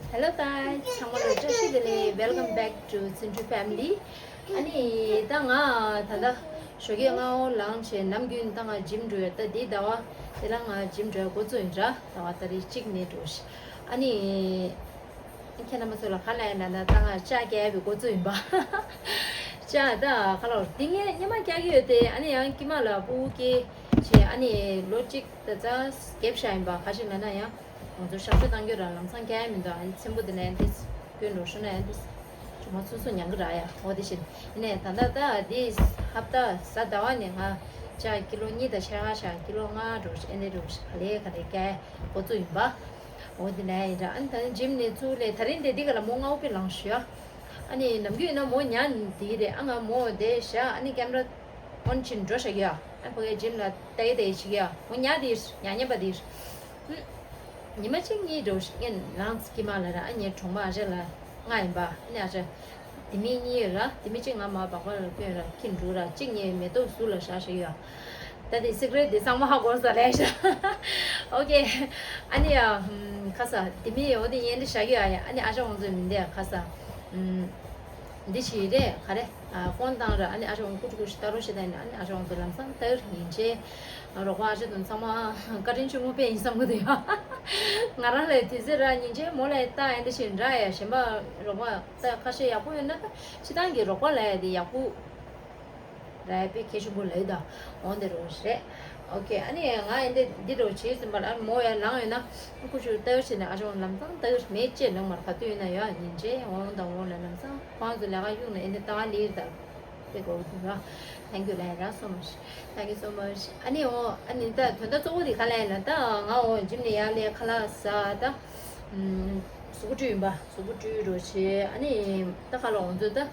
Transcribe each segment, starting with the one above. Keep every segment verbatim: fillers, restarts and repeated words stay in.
Hello guys, ཚང་མ་ལ་བཀྲ་ཤིས་བདེ་ལེགས། Welcome back to Tsintu family. ཨ་ནི་ད་ང་ད་ལྟ་ཞོགས་ཀས་སྔ་པོ་ལངས་བྱས་ནམ་རྒྱུན་ད་ང་ཇིམ་འགྲོ་ཡོད། ད་འདི་ཟླ་བ་འདི་ལ་ང་ཇིམ་འགྲོ་ཡ་འགོ་བཙུགས་ཡིན་ར། ཟླ་བ་ཏ་རིག་གཅིག་ནས་འགྲོ་ཤི། ཨ་ནི་ཁྱེད་རྣམ་པ་ཚོ་ལ་ག་ལ་ཡིན་ན་ད་ང་ལྕགས་རྒྱག་པའི་འགོ་བཙུགས་ཡིན་པ། ལྕགས་ད་ག་ལ་འདི་ངས་སྔོན་མ་རྒྱག་གི་ཡོད་དེ། ཨ་ནི་ཡང་དཀྱིལ་མ་ལ་ཕྲུ་གུ་སྐྱེས་བྱས་ཨ་ནི་ལོ་གཅིག་ད་ཙ་རྒྱབ་བཞག་ཡིན་པ། ག་ཞིག་ལབ་ན་ཡང་ང་ཚོ་ཞབས་ཞུ་གཏང་རྒྱུ་ར་ལམ་སང་རྒྱག་ཡ་མི་འདུག་ཨ་ནི་ཚེམ་བུ་འདི་ལ་ཡང་འདི་སྐྱོན་འགྲོ་ཤོར་ན་ཡང་འདི་ཅུང་མ་སོ་སོ་མྱང་གི་ར་ཡ། འོ་དེ་བཞིན་ཡིན་ནའི་ད་ལྟ་ད་འདི་ཧབ་ཏ་གཟའ་ཟླ་བ་ནས་ང་ལྕགས་ཀི་ལོ་གཉིས་དང་ཕྱེད་ཀ་བཞག་ཀི་ལོ་ལྔ་འགྲོ་ཨེ་འདྲ་འགྲོ་ག་ལེ་ག་ལེ་རྒྱག་འགོ་བཙུགས་ཡིན་པ། འོ་དེ་ལ་ཡིན་ར། ཨ་ནི་ད་ནི་ཇིམ་ནས་ཚུར་ལས་ད་རིང་དེ་འདི་ག་ལ་མོ་ལྔ་པོ་དཔེ་ལངས་ཤོག་ཨ་ནི་ནམ་རྒྱུན་ཡིན་ན་མོ་ཉལ་འདི་རེད། ཨ་ང་མོ་དེ་བཞག་ཨ་ནི་ཀེམ་ར་ཨོན་བྱིན་འགྲོ་བཞག་གི་ཡ། ཨ་ཕ་གའི་ཇིམ་ལ་ལྟ་ཡི་ལྟ་ཡི་བྱེད་ཀྱི་ཡ། མོ་ཉལ་འདི་ཉལ་ཉན་པ་འདི། ཉི་མ་གཅིག་གཉིས་འགྲོ་ཞིག་ངན་ལངས་ཀྱི་མ་ལ་ར། ཨ་ནི་གྲོང་པ་ཨ་ཅག་ལ་ལྔ་ཡིན་པ། ཨ་ནི་ཨ་ཅག་དེ་མི་གཉིས་ཡོད་ར། དེ་མི་གཅིག་ང་མ་སྦག་སྦག་ལ་སྐྱོན་ར་ཁྱི་འབྲུ་ར། གཅིག་ངའི་མེ་ཏོག་ཟུར་ལ་བཞག་བཞག་ཡོད། ད་དེ་སི་ཀྲེ་ཊི་དེ་ཚང་མ་ཧ་གོ་ས་ལས་ཤ། ཨོ་ཀེ། ཨ་ནི་ཡ་ཁ་ས་དེ་མི་འོ་དེ་ཡན་དེ་བཞག་ཡོད། ཨ་ཡ་ཨ་ནི་ཨ་ཅག་ང་ཚོ་མི་འདས་ཁ་ས། འདི་ཞིག་རེད་ག་རེ། ཨ་ཀོན་བཏང་ར། ཨ་ནི་ཨ་ཅག་ཀུ་ཅི་ཀུ་ཅི་ལྟ་རོགས་བྱེད་ད་ཡིན། ཨ་ནི་ཨ་ཅག་ཚོ་ལམ་སང་ལྟ་ཡོད་ཉིན་བྱེད། རོགས་པ་ཨ་ཅག་དང་ཚང་མ་བཀའ་དྲིན་ཆེན་མོ་དཔེ་ཡིན་བསམ་གི་འདུག་ཡ། ང་རང་ལ་དུས་ཚོད་ར་ཉིན་བྱེད་མོ་ལ་ལྟ་ཡ་འདི་བྱེད་འདྲ་ཡ། གཞན་པ་རོགས་པ་ལྟ་ཁ་ཤས་ཡག་པོ་ཡོད་ན་ད་སྤྱི་བཏང་གི་རོགས་པ་ལ་ཡ་དེ་ཡག་པོ་ར་ཡ་དཔེ་ཁྱད་ཆེན་པོ་ལ་ཡོད་ད། འོང་དེ་རོགས་རེད། ཨོ་ཀེ། ཨ་ནི་ང་ཨེ་འདི་འདི་རོགས་བྱེད་ཟིན་པ་ལ་མོ་ཡ་ལངས་ཡོད་ན་ཀུ་ཅི་ལྟ་ཡོད་བྱེད་ན་ཨ་ཅག་ལམ་སང་ལྟ་ཡོད་མེད་ཅེས་ལངས་མར་ག་དུས་ཡོད་ན་ཡ་ཉིན་བྱེད་འོང་དང་འོང་ལ་ལམ་སང་ཁོང་ཚོ་ལས་ཀ་གཡུག་ན་ཨེ་འདི་ལྟ་ལིར་ད། དེ་གོ་དུ་ར། Thank you ལ་ཡ་ར་so much. Thank you so much. ཨ་ནི་འོ་ཨ་ནི་ད་དོན་དག་གཙོ་བོ་དེ་ག་ལ་ཡིན་ན་ད་ང་འོ་ཇིམ་ནས་ཡར་ལས་ཁ་ལག་ཟ་ད། གཟུགས་པོ་བཀྲུས་ཡིན་པ། གཟུགས་པོ་བཀྲུས་རོགས་བྱེད། ཨ་ནི་ད་ཁ་ལག་འོ་ཚོ་ད།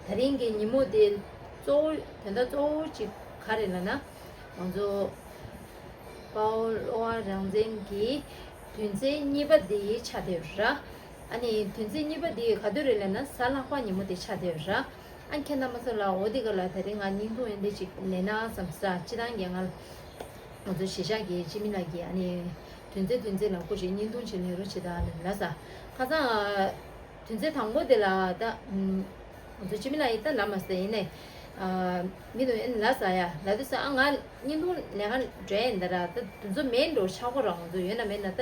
ད་རིང་གི་ཉིན་མོ་དེ་གཙོ་བོ་དོན་དག་གཙོ་བོ་གཅིག་ག་རེ་ལབ་ན། ང་ཚོ་དཔའ་བོ་བློ་དབང་རང་བཙན་གྱི་དོན་ཚན་གཉིས་པ་དེ་ཆགས་བསྡད་ཡོད་ར། ཨ་ནི་དོན་ཚན་གཉིས་པ་དེ་ག་དུས་རེད་ལབ་ན་གཟའ་ལྷག་པ་ཉིན་མོ་དེ་ཆགས་བསྡད་ཡོད་ར། ཨ་ཁྱེད་རྣམ་པ་ཚོ་ལ་འོ་དེ་ག་ལ་ད་རིང་ང་བརྙན་ཐུང་ཡན་དེ་ཅིག་ལེན་ན་བསམ་ས། སྤྱི་བཏང་གི་ང་ང་ཚོ་གཞིས་ཆགས་ཀྱི་སྤྱི་མི་ལགས་ཀྱིས་ཨ་ནི་དོན་ཚན་དོན་ཚན་ལ་སྐུ་མཁྱེན་བརྙན་ཐུང་ཅིག་ལེན་རོགས་བྱེད་ད་ལབ་ས། ཁ་སང་དོན་ཚན་དང་པོ་དེ་ལ་ད། ང་ཚོ་སྤྱི་མི་ལ་ཡིན་ད་ལབ་མ་ཟེར་ཡིན་ནས། མི་དུ་ཨེ་ལ་ཟ་ཡ་ལ་དུ་ཟ། ཨ་ང་བརྙན་ཐུང་ལས་ཀ་འདྲ་ཡིན་ད་ར། ད་དུ་ཚོ་མེད་འགྲོ་ཆག་གོ་ར། ང་ཚོ་ཡོད་ན་མེད་ན་ད་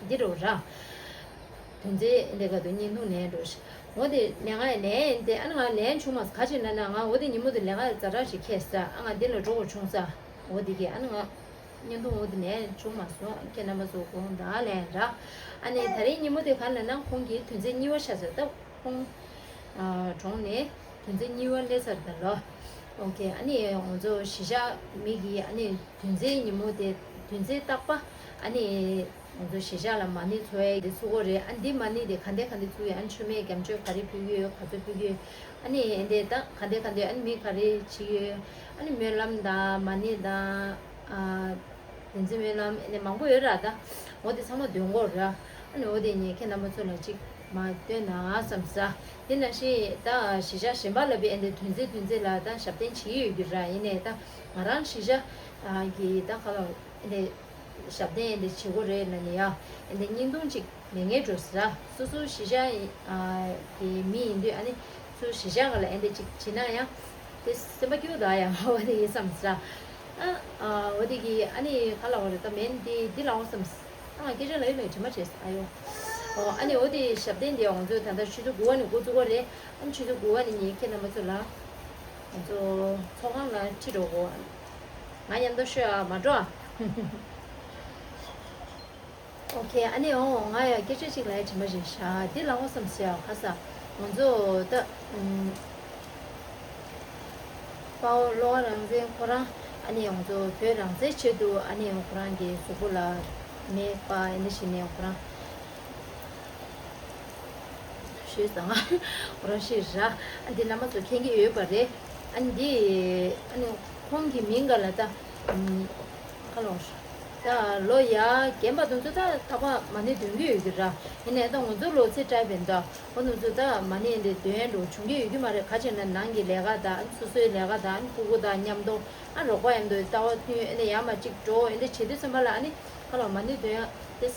འདི་འགྲོ་ར། དུ་ཚོ་འདི་ག་དུ་བརྙན་ཐུང་ལས་འགྲོ་ཤི། འོ་དེ་ལས་ཀ་ཡ་ལས་ཡིན་ཏེ། ཨ་ནི་ང་ལས་བྱུང་མ་ས། ག་ཅི་ན་ན་ང་འོ་དེ་ཉིན་མོ་དེ་ལས་ཀ་ཛ་དྲག་ཞིག་ཁེལ་ས། ཨ་ང་འདི་ལ་འགྲོ་དགོས་བྱུང་ས། འོ་དེ་གི་ཨ་ནི་ང་བརྙན་ཐུང་འོ་དེ་ལས་བྱུང་མ་སོང་། ཁྱེད་རྣམ་པ་ཚོ་དགོངས་དག་ལན་ར། ཨ་ནི་ད་རིང་ཉིན་མོ་དེ་ག་ལ་ན་ཁོང་གིས་དོན་ཚན་གཉིས་པ་ཆགས་ཚར་ད། ཁོང་གྲོངས་ནས་དོན་ཚན་གཉིས་པ་སླེབས་ཚར་ད་ལོ། ཨོ་ཀེ། ཨ་ནི་ང་ཚོ་གཞིས་ཆགས་མི་གིས་ཨ་ནི་དོན་ཚན་ཉིན་མོ་དེ་དོན་ཚན་རྟག་པ་ཨ་ནི་ང་ཚོ་གཞིས་ཆགས་ལ་མ་ཎི་འཚོགས་ཡས་དེ་ཚུགས་ཀྱི་རེད། ཨ་ནི་འདི་མ་ཎི་དེ་ག་འདྲ་ག་འདྲ་ཚུགས་ཡས། ཨ་ནི་མཆོད་མེ་རྒྱ་མཆོད་ག་རེ་ཕུལ་གྱི་ཡོད། ག་ཚོད་ཕུལ་གྱི་ཡོད། ཨ་ནི་འདི་ད་ག་འདྲ་ག་འདྲ་ཨ་ནི་མི་ག་རེ་བྱེད་ཀྱི་ཡོད། ཨ་ནི་སྨོན་ལམ་དང་མ་ཎི་དང་། བདེན་ཚིག་སྨོན་ལམ་ཨེ་ནས་མང་པོ་ཡོད་ར། ད་འོ་དེ་ཚང་མ་འདོན་དགོས་ར། ཨ་ནི་འོ་དེ་ངས་ཁྱེད་རྣམ་པ་ཚོ་ལ་ཅིག་མར་སྟོན་ན་བསམ་ས། དེ་ནང་བཞིན་ད་གཞིས་ཆགས་གཞན་པ་ལ་བས་ཨེ་འདི་དོན་ཚན་དོན་ཚན་ལ་ད་ཞབས་བརྟན་བྱེད་ཀྱི་ཡོད་རྒྱུ་ར། ཡིན་ནའི་ད་ང་རང་གཞིས་ཆགས་ཀྱི་ད་ག་ལ་ཨེ་འདི་ཞབས་བརྟན་ཨེ་འདི་བྱེད་དགོས་རེད་ལབ་ནས་ཡ། ཨེ་འདི་བརྙན་ཐུང་ཅིག་ལེན་ངེས་འགྲོ་ཟེར་ར། སོ་སོ་གཞིས་ཆགས་ཀྱི་མི་ཡིན་དུས་ཨ་ནི་སོ་སོ་གཞིས་ཆགས་ལ་ཨེ་འདི་ཅིག་བྱེད་ན་ཡང་དེ་སེམས་པ་སྐྱིད་པོ་འདུག་ཡ། འོ་དེ་ཡིན་བསམ་ཟེར་ར། ཨ་ཨ་འོ་དེ་གི་ཨ་ནི་ག་ལ་འོ་རེད། ད་མེན་འདི་འདི་ལ་འོ་བསམ། ཨ་ང་སྐད་ཆ་ལ་ཡོད་མེད་དྲི་མ་བྱས། ཨ་ཡོ། ཨོ་ཨ་ནི་འོ་དེ་ཞབས་བརྟན་དེ་ང་ཚོ་ད་ལྟ་ཆུ་ཚོད་དགུ་པ་ནས་འགོ་བཙུགས་པ་རེད། ཨ་ནི་ཆུ་ཚོད་དགུ་པ་ནས་ངས་ཁྱེད་རྣམ་པ་ཚོ་ལ་ང་ཚོ་ཚོགས་ཁང་ལ་ཁྲིད་འགྲོ་གོ། ང་མཉམ་དུ་ཤོད་ཨ། མ་འགྲོ་ཨ། ཨོ་ཁེ། ཨ་ནི་འོ་ང་ཡ་སྐད་ཆ་གཅིག་ལ་ཡ་དྲི་མ་རེད་ཤག་འདི་ལ་འོ་བསམ་ཟེར་ཡ་ཁ་ས། ང་ཚོ་ད་ཨུམ་དཔའ་བོ་བློ་དབང་རང་བཙན་ཁོ་རང་ཨ་ནི་ང་ཚོ་བོད་རང་བཙན་ཆེད་དུ་ཨ་ནི་ཁོ་རང་གི་གཟུགས་པོ་ལ་མེ་སྤར་ཨེ་འདྲ་བྱས་ནས་ཁོ་རང་ཤི་སོང་། ཁོ་རང་ཤི་ར། ཨ་འདི་རྣམ་པ་ཚོ་མཁྱེན་གྱི་ཡོད་པ་རེད། ཨ་འདི་ཨ་ནི་ཁོང་གི་མིང་ག་ལ་ད་ཨུམ་ཁ་ལོ། ད་ལོ་ཡ་རྒན་པ་དེ་ཚོ་ད་རྟག་པར་མ་ཎི་འདོན་གྱི་ཡོད་ཀྱི་ར། ཡིན་ནའི་ད་ང་ཚོ་ལོ་ཚད་བཀྲ་བའི་འདྲ་འོ་དེ་ཚོ་ད་མ་ཎི་འདི་འདོན་འགྲོ་བྱུང་གི་ཡོད་ཀྱི་མ་རེད། ག་ཅི་ན་ནང་གི་ལས་ཀ་དང་སོ་སོའི་ལས་ཀ་དང་ཕྲུ་གུ་དང་མཉམ་དུ་ཨ་རོགས་པ་མཉམ་དུ་ལྟ་བ་མཐུན་ཨེ་ནས་ཡར་མར་གཅིག་འགྲོ་ཨེ་འདྲ་བྱེད་དུས་ཙམ་པ་ལ་ཨ་ནི་ཁ་ལོ་མ་ཎི་འདོན་ཡ་དེ།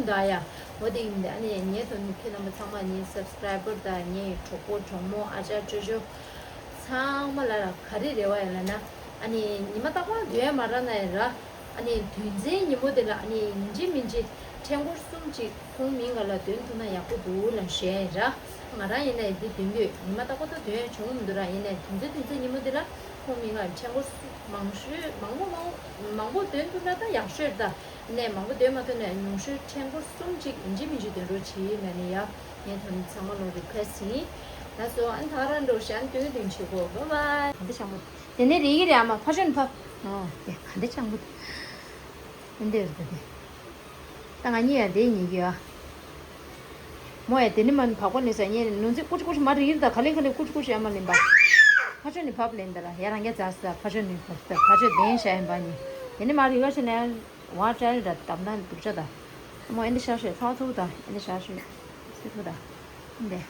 ད་ཡ། འོ་དེ་ཡིན་ད། ཨ་ནི་ངའི་ཐོག་ནས་ཁྱེད་རྣམ་པ་ཚང་མ་ངའི་སབ་སི་ཀ་རའི་བར་དང་ངའི་གྲོགས་པོ་གྲོགས་མོ་ཨ་ཅག་ཅོ་ཅོ་ཚང་མ་ལ་ལ་ག་རེ་རེ་བ་ཡོད་ལབ་ན། ཨ་ནི་ཉི་མ་རྟག་པར་འདོན་ཡ་མ་རག་ན་ཡང་ར། ཨ་ནི་དོན་ཚན་ཉིན་མོ་དེ་ལ་ཨ་ནི་ཡིན་གཅིག་མིན་གཅིག་ཕྲེང་སྐོར་གསུམ་ཅིག་ཁོང་མིང་ག་ལ་འདོན་ཐུབ་ན་ཡག་པོ་འདུག་ལབ་བཤད་ཡ་ར། ང་རང་ཡིན་ན་ཡ་འདི་འདོན་དུས་ཉི་མ་རྟག་པར་ད་འདོན་ཡ་བྱུང་མི་འདུག་ར། ཡིན་ནའི་དོན་ཚན་དོན་ཚན་ཉིན་མོ་དེ་ལ་ཁོང་མིང་ག་ཕྲེང་སྐོར་གསུམ་མང་ཤོས་མང་པོ་མང་མང་པོ་འདོན་ཐུབ་ན་ད་ཡག་ཤོས་རེད་ད། ནས་མང་པོ་འདོན་མ་ཐུབ་ནས་ཉུང་ཤོས་ཕྲེང་སྐོར་གསུམ་ཅིག་ཡིན་གཅིག་མིན་གཅིག་འདོན་རོགས་གྱིས་ལབ་ནས་ཡ། ངས་ད་ནི་ཚང་མ་ལ་རི་ཁུ་ཨེ་སི་ཊི་ཡིན། ལགས་སོ། ཨ་ནི་ད་ག་རང་འགྲོ་ཞེ་ཨ་ནི་སྟོན་གྱི་སྟོན་བྱེད་གོ། བཱའི་བཱའི། ག་འདྲ་བྱུང་གོ། དེ་ནས་རེད་ཀྱི་རེད། ཨ་མ་ཕར་ཕྱོགས་ནས་ཕབ། ཨོ་དེ་ག་འདྲ་བྱུང་གོ། དེ་འདི་རེད་ད། དེ་ད་ང་གཉིས་ཡ་དེ་ཉེ་གི་ཡ། མོ་ཡ་དེ་ནི་མ་ནི་བག་པ་ནི་ས་ངས་ནོར་འཛིན་ཀུ་ཅི་ཀུ་ཅི་མ་རེད་ད། ག་ལེ་ག་ལེ་ཀུ་ཅི་ཀུ་ཅི་ཡ་མ་ལེན་པ། ཕར་ཕྱོགས་ནས་ཕབ་ལེན་ད་ལ་ཡ། རང་རྒྱ་ཛ་ས་ཕར་ཕྱོགས་ནས་ཕབ་ས་ཕར་ཕྱོགས་བདེན་ཤ་ཡིན་པ་ནི། དེ་ནི་མ་རེད་ག་ཤ་ནས། ཝ་ཀྲལ་ར་དམ་དང་སྡུག་ཅག་ད། མོ་ཨེ་འདི་ཤ་ཤོད་ཚ་ཚུགས་ད། ཨེ་འདི་ཤ་ཤོད་སི་ཐུ་ད། འདི།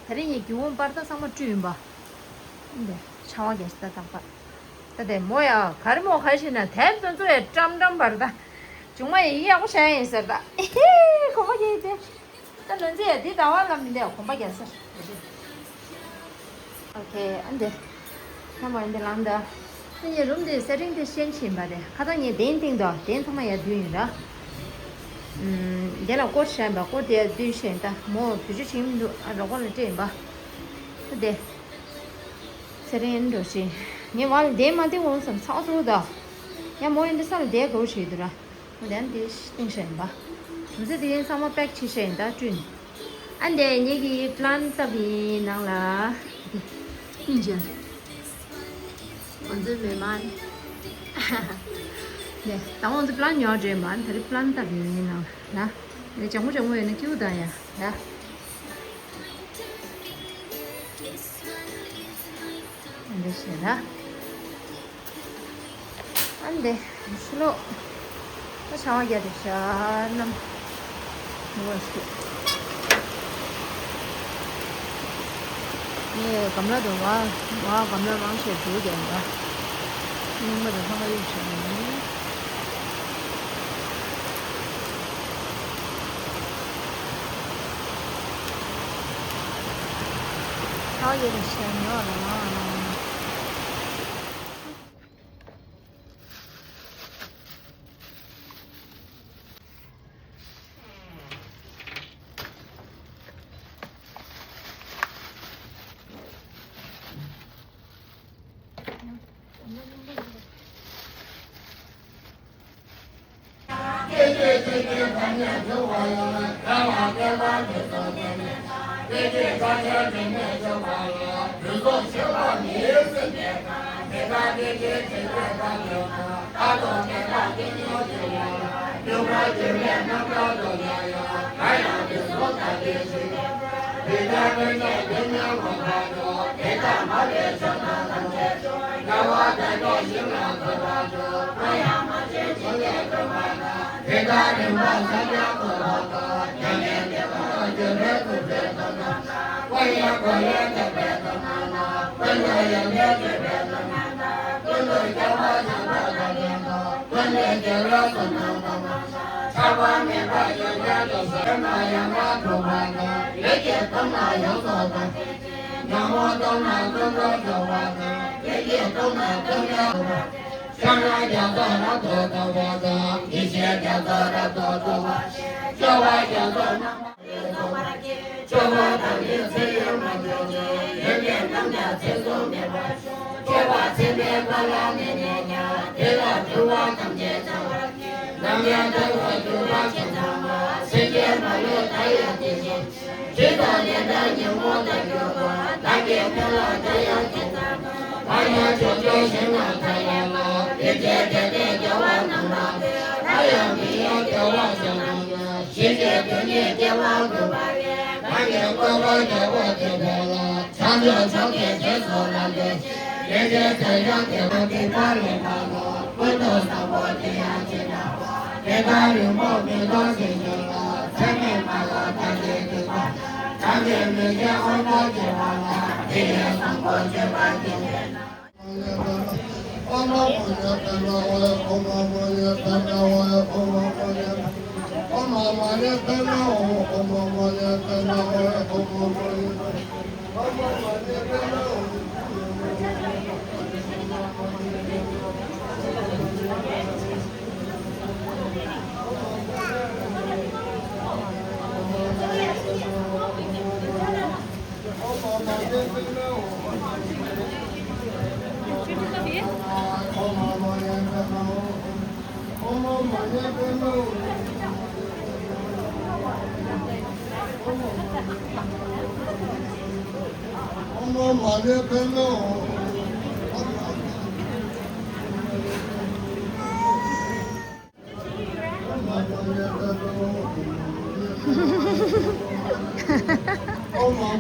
ད་རིང་ངས་རྒྱུ་བོ་པར་ད་ཚང་མ་བཀྲུས་ཡིན་པ། འདི། ཆང་བ་རྒྱག་ཤི་ད་དག་པ། ད་དེ་མོ་ཡ། ག་རེ་མོ་ག་རེ་བྱས་ན་དེབ་དེ་ཚོ་ཡ་ཀྲམ་ཀྲམ་པར་ད། བྱུང་མ་ཡིན་ཡག་པོ་བྱ་ཡ་ཡིན་ཟེར་ད། ཨེ་ཧེ། གོ་བ་རྒྱག་ཡིན་ཏེ། ད་ལོན་ཚེ་ཡ་འདི་ཟླ་བ་ལམ་འདི་གོམ་པ་རྒྱག་ས། ཨོ་ཁེ། ཨ་འདི། ཚང་མ་འདི་ལངས་ད། ཨ་ནི་རུམ་འདི་སེ་ཊིང་དེ་ཤེན་ཕྱིན་པ་རེད། ཁ་ཐག་ངས་གདན་བཏིང་དོ། གདན་ཚང་མ་ཡར་བསྡུས་ཡིན་ར། ཨུམ། དེ་ལ་སྐོར་བྱས་པ། སྐོར་དེ་ཡར་བསྡུས་ཤེན་ད། མོ་བེད་སྤྱོད་བྱེད་མི་འདུག་ཨ་རོགས་པ་ལ་སྤྲད་ཡིན་པ། ཨ་འདི། སེ་ཊིང་འགྲོ་ཤེས། ངས་མ་ལ་གདན་མ་བཏིང་འོང་བསམ་ཚགས་ཚུགས་ད། ཡང་མོ་ཡིན་འདི་ས་ལ་བསྡད་དགོས་བྱེད་འདུག་ར། འདི་ཡང་འདི་བཏིང་ཤེས་ཡིན་པ། མི་ཚེ་འདི་ཡིན་ཚང་མ་པེག་བྱེད་ཤེས་ཡིན་ད་བསྐྲུན། ཨ་འདི་ངེད་ཀྱི་པི་ལན་བཏབ་ཡིན་ནང་ལ། འདི། སྙིང་རྗེ། ང་ཚོའི་མི་མང་། འདི་ད་ང་ཚོ་པི་ལན་ཉོ་འདྲེ་མ་ད་རེས་པི་ལན་བཏབ་ཡིན་ནང་ལ། འདི་ལྗང་གུ་ལྗང་གུ་ཡོད་ན་སྐྱིད་པོ་ད་ཡ། ཡ། འདི་བྱས་ན། ཨ་འདི་ཕྱི་ལོགས་ད་ཆང་བ་རྒྱག་དེ་ཤ་ནམ་ནུ་བ་ཞིག་ངས་གམ་ལ་དུ་བ་བ་གམ་ལ་མང་ཆེ་འདུག་རྒྱག་ཡིན་པ། རྙིང་མ་དུ་ཚང་མ་གཡུག་བྱས་ནས། ཆང་བ་རྒྱག་དེ་ཤ་ནུ་བ་ལ།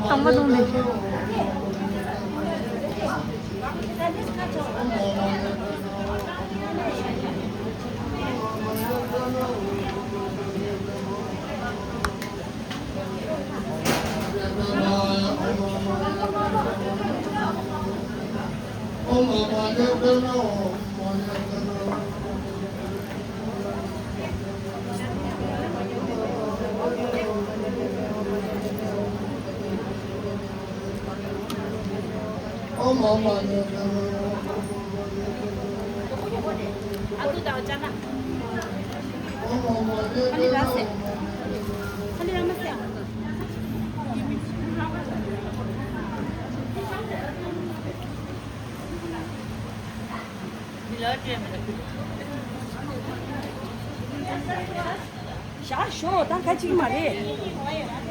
སྟོང་པ་སྟོང་ནས། ཞག་ཞོག་ད་ཁ་ཅིག་མ་རེད།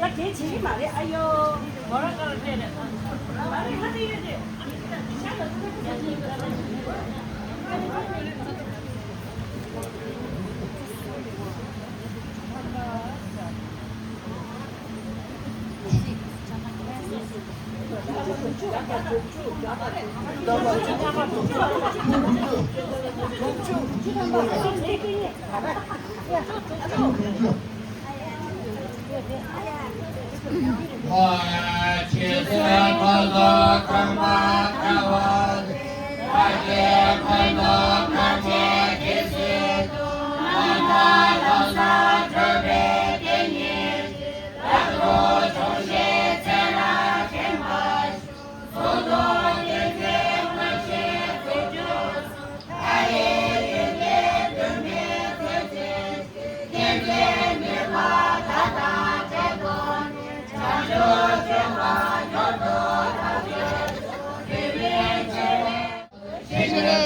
ད་དེ་བྱེད་ཀྱི་མ་རེད། ཨ་ཡོ། ཕྱི་ནས་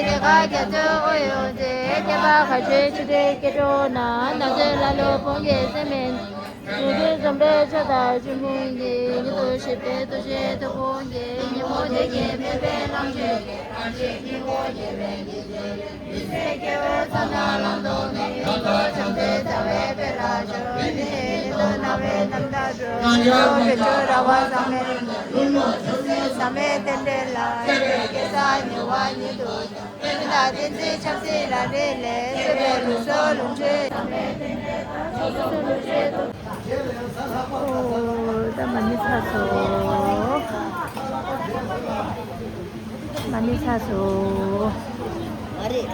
དེ་ཁ་རྒྱ་མཚོའི་དབུས་ཡོངས་འཛིན། ཐེག་པ་མཁའ་སྤྱོད་ཆུ་གཏེར་སྐྱེ་འགྲོ་ན། ན་ཚོད་ཀླ་ཀློ་ཕུང་གི་སེམས་མེད། ཉེ་དུ་འཛོམས་པའི་ཆོས་དང་སྤྱོད་ཕུང་གིས། ཉེ་དུ་གཤེགས་པའི་ཐུགས་རྗེའི་ཐུབ་དཔུང་གིས། ཉོན་མོངས་དེ་ཉིད་མེད་པའི་ལམ་སྤྱོད་ཀྱི། ཐམས་ཅད་སྙིང་པོ་ཉིད་པའི་ཉིད་ཀྱི། ཡེ་ཤེས་སྐྱེ་བོའི་ཚོགས་རྣམས་བླང་དོར་མེད། ཡོངས་རྫོགས་བྱང་ཆུབ་རྩ་བའི་དཔལ་ལ་སྤྱོད། འདི་ནི་ཉིད་དུ་སྣང་བའི་རྣམ་དག་སྒྲོན། རྣལ་འབྱོར་དཔལ་འབྱོར་ར་བ་ཟག་མེད་ལ། ལུས་ལོངས་སྤྱོད་ཚུལ་ཟག་མེད་རྟེན་འབྲེལ་ལ། སྐྱེ་བའི་བགེགས་བསལ་ཉེ་བར་ཉིད་དུ་སྦྱོང་། ཀུན་བརྟགས་གཏན་ཚིགས་ཆབ་སྲིད་རང་རིག་ལས། སྲིད་པའི་ལུགས་སྲོལ་ལོངས་སྤྱོད་ཟག་མེད་རྟེན་འབྲེལ་དང་། ལུགས་སྲོལ་ལོངས་སྤྱོད་དུ། ཨོ། ད་མ་ཎི་ཚར་སོང་། མ་ཎི་ཚར་སོང་། མ་རེད།